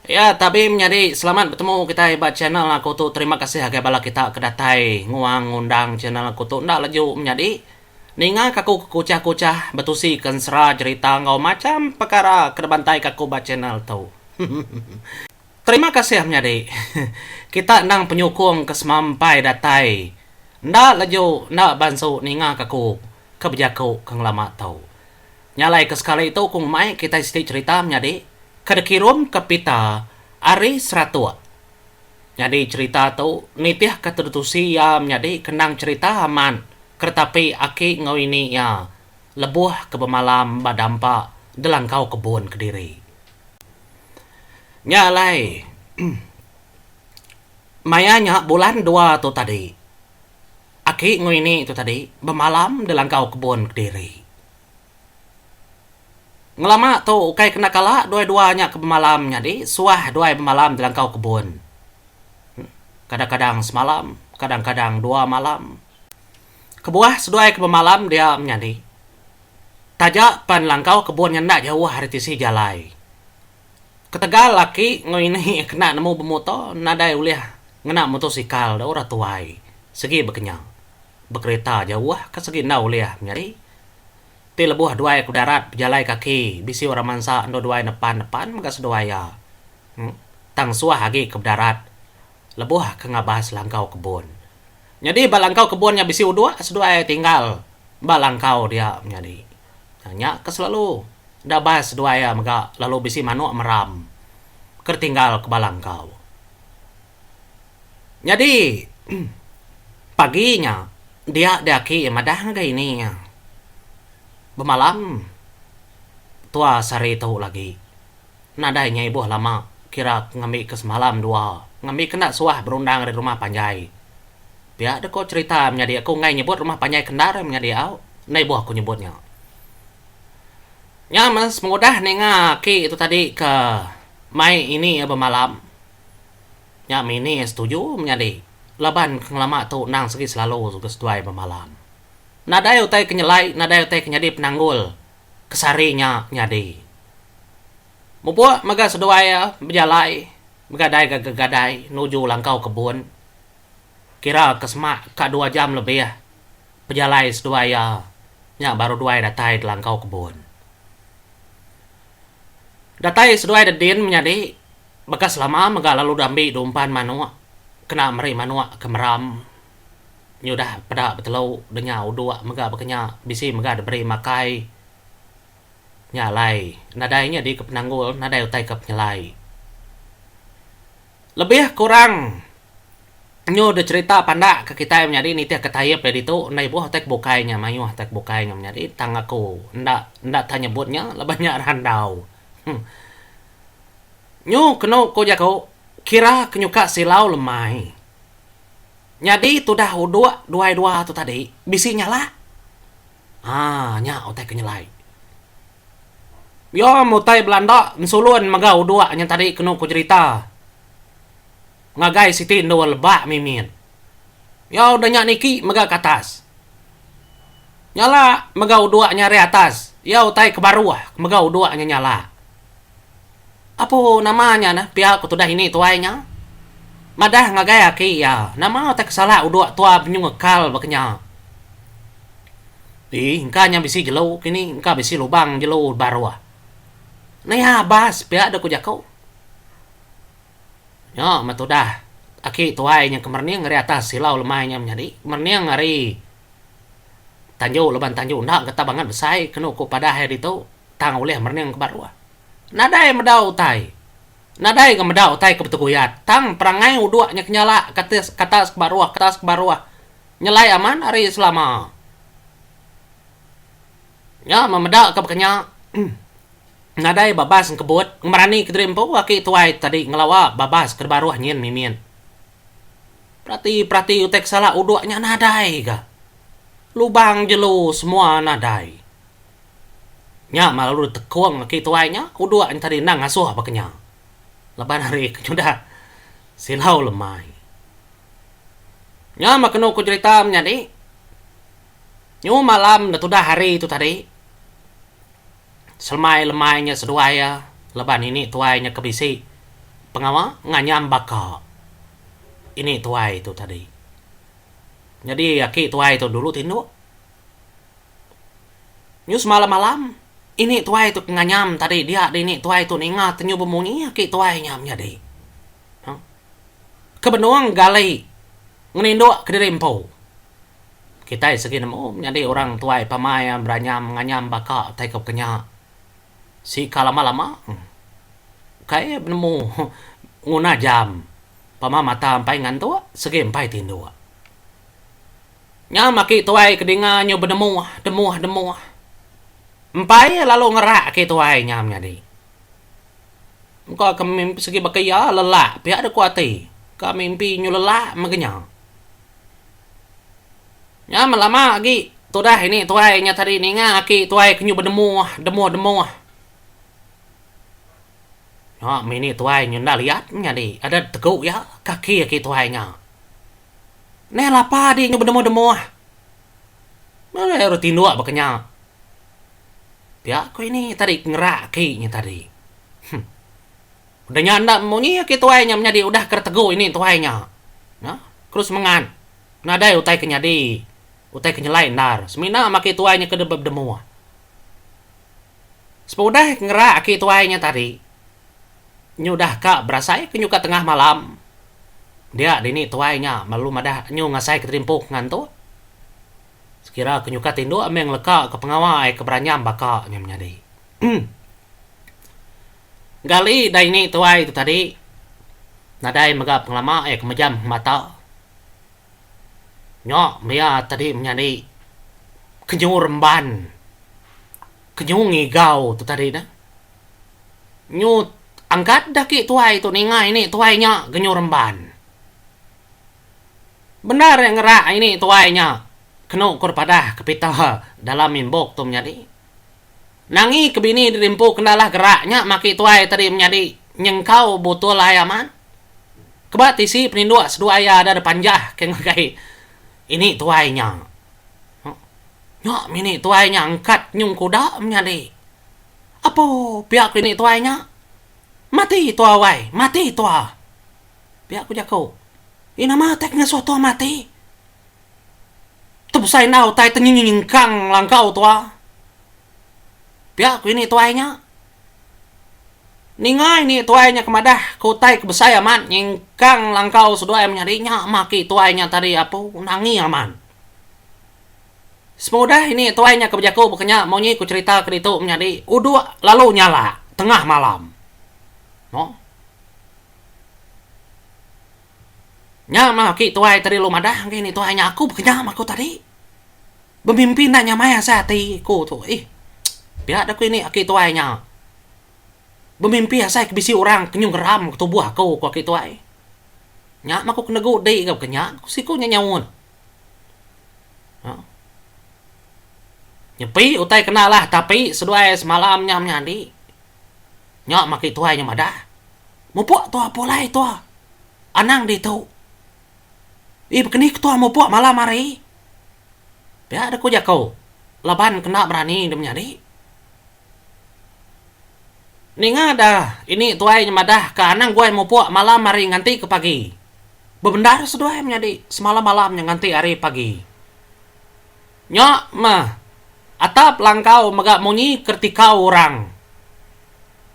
Ya tabi menyadi selamat betemu kitai ba channel aku tu terima kasih agai bala kita ke datai nguang ngundang channel aku tu enda leju menyadi ninga ka aku ke kuchah kuchah betusi ke ensera jerita enggau macham pekara ke dibantai ka aku ba channel tu. Terima kasih menyadi kita endang penyukung ke semampai datai enda leju enda bansu ninga ka aku ke bejaku ke ngelama tu. Nya alai ke sekali tu ku ngemai kitai siti cherita menyadi ke dikirum ke Peter ari Seratok. Nyadi cherita tu nitih ke tedutusi iya menyadi ke endang cherita amat keretapi aki enggau ini iya lebuh ke bemalam ba dampa delangkau kebun kediri. Nya alai maya nya bulan dua tu tadi Aki enggau ini tu tadi bemalam di langkau kebun kediri. Ngelama tu ukai kena kala duai-dua nya ke bemalam nyadi suah duai bemalam di langkau kebun. Kadang-kadang semalam, kadang-kadang dua malam. Kebuah seduai ke bemalam dia menyadi. Taja pen langkau kebun nya enda jauh ari tisi jalai. Ketegal aki enggau ini kena nemu bemuto nadai ulih ngena motosikal da orang tuai sigi bekenya. Bekereta jauh ka sigi enda ulih menyadi. Ti lebuh duai ke bedarat bejalai kaki bisi orang mansa endur duai nepan nepan mega seduai iya. Tang suah agi ke bedarat lebuh ke ngabas langkau kebun. Nyadi ba langkau kebun nya bisi uduk seduai tinggal ba langkau dia menyadi. Nya ke selalu enda bas seduai iya mega lalu bisi manuk meram ke tinggal ke ba langkau. Nyadi pagi nya dia deh aki madah ngagai ini iya bemalam tua sehari tu lagi nadai nya ibuh lama kira ngambi ke semalam dua ngambi ke enda suah berundang ari rumah panjai. Pia deh ko cherita menyadi aku enggai nyebut rumah panjai ke endar menyadi au enda ibuh aku nyebut nya. Nya meh sepengudah ninga aki tu tadi ke mai ini iya bemalam. Nya meh ini iya setuju menyadi laban ke ngelama tu endang segi selalu ke seduai bemalam. Nadai utai ke nyelai nadai utai ke nyadi penanggul ke sehari nya nyadi. Mupuk mega seduai iya bejalai begadai ga gegadai nuju langkau kebun. Kira ke semak ka dua jam lebih pejalai seduai iya nya baru duai datai di langkau kebun. Datai seduai dedin menyadi baka selama mega lalu diambi diumpan manuk kena meri manuk ke meram nyudah peda betelu denya uduk mega baka nya bisi mega diberi makai nya alai nadai nyadi ke penanggul nadai utai ke penyelai. Lebih kurang nyu deh cherita pandak ke kitai menyadi nitih ke taip iya ditu enda ibuh utai ke bukai nya mayuh utai ke bukai nya menyadi tang aku enda enda tan nyebut nya laban nya randau. Nyu kenu ku jaku kira ke nyuka silau lemai. Nyadi tudah uduk duai dua tu tadi bisi nyala. Haa nya utai ke nyelai. Iya mutai belanda ensulun mega uduk nya tadi kenu ku jerita. Ngagai siti endur lebak mimit. Iya udah nya niki mega ke atas. Nyala mega uduk nya ari atas. Iya utai ke baruh mega uduk nya nyala. Apu nama nya neh pia ku tudah ini tuai nya. Madah ngagai aki iya nama utai ke salah uduk tua penyu ngekal ba ke nya. Ih engka nya bisi jelu kini engka bisi lubang jelu baruh. Nia bas pia deh ku jaku. Nya meh tudah aki tuai nya ke merening ari atas silau lemai nya menyadi merening ari tanju laban tanju enda getah bangat besai kenu ku padah iya ditu tang ulih merening ke baruh. Nadai meda utai. Nadai ga meda utai ke beteguyat tang perangai uduk nya ke nyala ke atas ke atas ke baruh ke atas ke baruh nyelai amat ari selama. Nya meh meda ke baka nya. Nadai babas engkebut ngemerani kediri empu aki tuai tadi ngelawa babas ke baruh nyin mimit. Perati perati utai ke salah uduk nya nadai ga. Lubang jelu semua nadai. Nya mah lalu ditekung aki tuai nya uduk nya tadi endang ngasuh baka nya. Laban hari ke nyudah silau lemai. Nya mah kenu ku jerita menyadi. Nyu malam da tudah hari tu tadi. Selemai lemai nya seduai iya laban ini tuai nya ke bisi. pengawa nganyam baka ini tuai tu tadi. Nyadi aki tuai tu dulu tinduk. Nyu semalam-malam ini tuai tu ke nganyam tadi dia dini tuai tu ninga tenyu bemunyi aki tuai nya menyadi. Ke benung gali ngeninduk kediri empu. Kitai segi nemu menyadi orang tuai pamai beranyam nganyam baka utai ke kenya. Sika lama-lama ukai nemu nguna jam pama mata empai ngantuk segi empai tinduk. Nya maki tuai ke dinga nyu benemuh demuh demuh. Empai lalu ngerak aki tuai nya menyadi. Engka ke mimpi segi baka iya lelak pia deh ku ati. Ka mimpi nyu lelak mega nya. Nya meh lama agi tudah ini tuai nya tadi ninga aki tuai ke nyu bedemuh demuh demuh. Nya meh ini tuai nyu enda liat nyadi ada tegu iya kaki aki tuai nya. Neh lapa adi nyu bedemuh demuh. Meh orang tinduk baka nya. Pia ku ini tadi ngerak aki nya tadi. Huh. Udah nya enda munyi aki tuai nya menyadi udah ke tegu ini tuai nya. Nah, terus semengat. Nadai utai ke nyadi, utai ke nyelai endar. Semina meh aki tuai nya ke bedemuh. Sepengudah ngerak aki tuai nya tadi, nyu udah ka berasai ke nyuka tengah malam. Dia dini tuai nya lalu madah nyu ngasai ke terimpu ke ngantuk. Sekira ke nyuka tinduk meh ngeleka ke pengawa ai ke beranyam baka nya menyadi. Gali da ini tuai tu tadi nadai mega pengelama ai ke mejam mata. Nya maya tadi menyadi kenyu remban kenyu ngigau tu tadi neh. Nyu angkat da aki tuai tu ninga ini tuai nya genyu remban. Bendar iya ngerak ini tuai nya kenu ku padah ke pita dalam inbox tu menyadi. Nangi ke bini diri empu kendalah gerak nya maki tuai tadi menyadi nyengkau butul ai amat. Keba tisi peninduk seduai iya ada panjah ke ngagai ini tuai nya. Nya mini tuai nya angkat nyung kuda menyadi. Apo pia ku ini tuai nya. Mati tua wai, mati tua. Pia ku jaku. Ih nama utai ke ngasuh tua mati. Tu besai enda utai te nyenyengkang langkau tua. Pia ku ini tuai nya. Ninga ini tuai nya ke madah ke utai ke besai amat nyengkang langkau seduai menyadi nya mah aki tuai nya tadi apu nangi amat. Sepengudah ini tuai nya ke bejaku baka nya munyi ku cherita ke ditu menyadi uduk lalu nyalak tengah malam. No. Nya mah aki tuai tadi lalu madah ngagai ini tuai nya aku bekenyam aku tadi. Bemimpi enda nyamai asai ati aku tu. Ih. Pia deh ku ini aki tuai nya. Bemimpi asai ke bisi orang ke nyung geram ke tubuh aku ku aki tuai. Nya mah aku ke negu di ga bekenya ku siku nya nyaut. Nyepi utai kena lah tapi seduai semalam nya menyadi. Nya mah aki tuai nya madah. Mupuk tua pulai tua. Anang ditu. Ih bekeni ke tua mupuk malam hari. Pia deh ku jaku laban kena berani deh menyadi. Ninga dah ini tuai nya madah ka anang guai mupuk malam hari nganti ke pagi. Bebendar seduai menyadi semalam-malam nya nganti hari pagi. Nya meh atap langkau mega munyi kertikau orang.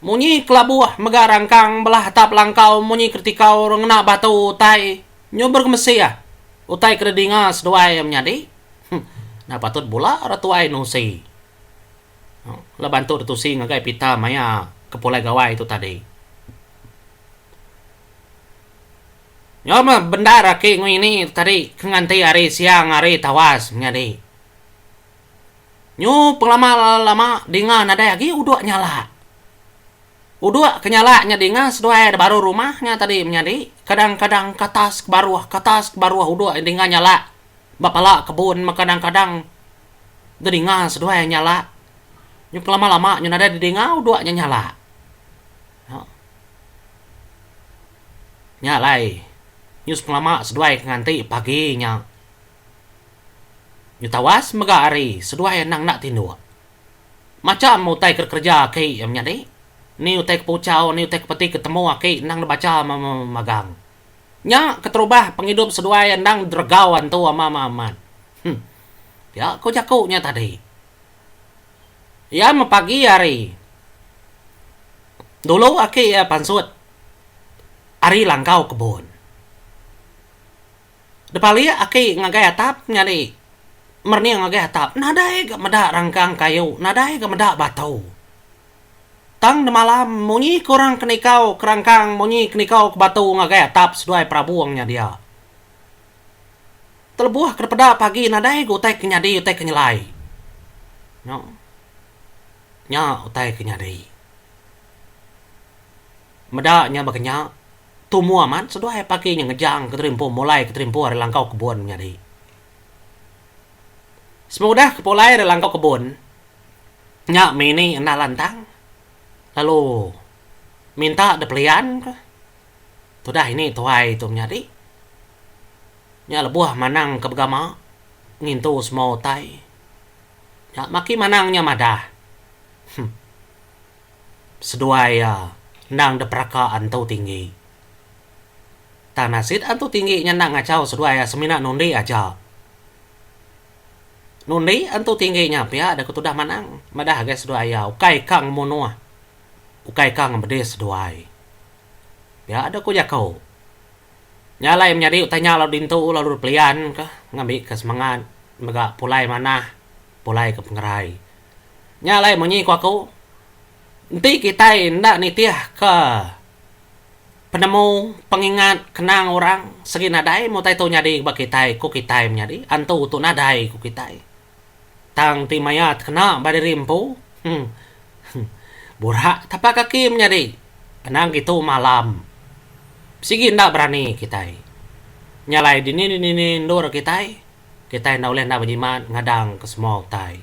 Munyi kelabuh mega rangkang belah atap langkau munyi kertikau ngena batu utai nyu bergemesih utai ke didinga seduai menyadi. Enda patut bula orang tuai nusi. Laban tu ditusi ngagai pita maya ke pulai gawai tu tadi. Nyau meh bendar aki ngui ini tadi ke nganti hari siang hari tawas menyadi. Nyu pengelama lama dinga nadai agi udok nyala. Udok ke nyala nya dinga seduai da baru rumah nya tadi menyadi kadang-kadang ke atas ke baruh ke atas ke baruh udok dinga nyala ba pala kebun meh kadang-kadang dedinga seduai nyala. Nyu pengelama lama nyu nadai didinga udok nya nyala. Nya alai nyu sepengelama seduai ke nganti pagi nya. Nyu tawas mega hari seduai anang enda tinduk. Macham utai ke kereja aki iya menyadi. Ni utai ke puchau, ni utai ke peti ke temu aki endang dibacha magang. Nya keterubah pengidup seduai endang deregau antu ama amat. Huh. Pia ko jaku nya tadi. Iya mepagi hari. Dulu aki iya pansut ari langkau kebun. Depalik aki ngagai atap nyadi merening ngagai atap nadai ga meda rangkang kayu nadai ga meda batu. Tang demalam munyi ke orang ke nikau ke rangkang munyi ke nikau ke batu ngagai atap seduai perabung nya dia. Telebuh ke dipeda pagi nadai ga utai ke nyadi utai ke nyelai. Nya nya utai ke nyadi. Meda nya baka nya tumu amat seduai pagi nya ngejang ke terimpu mulai ke terimpu ari langkau kebun nyadi. Semudah ke pulai ari langkau kebun nya mini enda lantang lalu minta depelian ka tudah ini tuai tu menyadi. Nya lebuh manang ke begama ngintu semua utai. Nya maki manang nya madah. Huh. Seduai iya endang diperaka antu tinggi. Tang nasit antu tinggi nya enda ngachau seduai iya semina nundi aja. Nundi antu tinggi nya pia deka tudah manang madah agai seduai iya ukai ka ngemunuh ukai ka ngemedis seduai. Pia deka ku jaku. Nya alai menyadi utai nya lalu dintu lalu dipelian ka ngambika semangat mega pulai manah pulai ke pengerai. Nya alai munyi ku aku, enti kitai enda nitihka penemu, pengingat, kenang orang segi nadai meh utai tu nyadi ba kitai ku kitai menyadi antu tu nadai ku kitai. Tang ti maya tekena ba diri empu huh burak tapak kaki menyadi anang kitu malam sigi enda berani kitai. Nya alai dini-dini endur kitai, kitai enda ulih enda bejimat ngadang ke semua utai.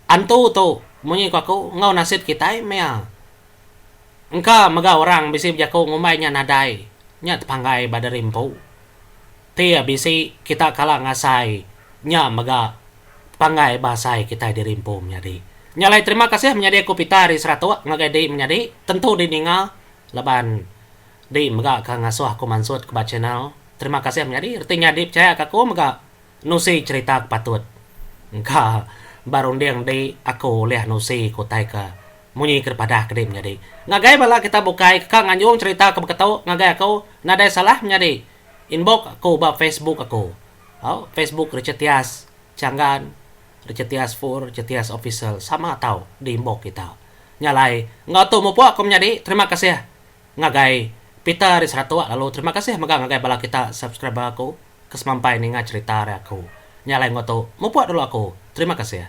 Antu tu, munyi ku aku, enggau nasit kitai mia. Engka mega orang bisi bejaku ngumbai nya nadai, nya tepanggai ba diri empu. Ti bisi kita kala ngasai nya mega tepanggai ba asai kitai diri empu menyadi. Nya alai terima kasih menyadi aku Peter ari Seratok ngagai di menyadi tentu di ninga laban di mega ka ngasuh aku mansut ke ba channel. Terima kasih menyadi reti nya di pechaya ka aku mega. Nusi cherita ke patut. Engka ba runding di aku ulih nusi ke utai ke munyi ke dipadah ke di menyadi. Ngagai bala kita bukai ke ka nganjung cherita ke beketu ngagai aku nadai salah menyadi. Inbox aku ba Facebook aku. Au Facebook Richard Tias Changgan, Richard Tias Fur, Richard Tias Official sama tau di inbox kita. Nya alai enggau tu mupuk aku menyadi terima kasih ngagai Peter ari Saratok lalu terima kasih mega ngagai bala kita subscriber aku. Ke semampai ninga cerita ari aku. Nya alai enggau tu, mupuk dulu aku. Terima kasih.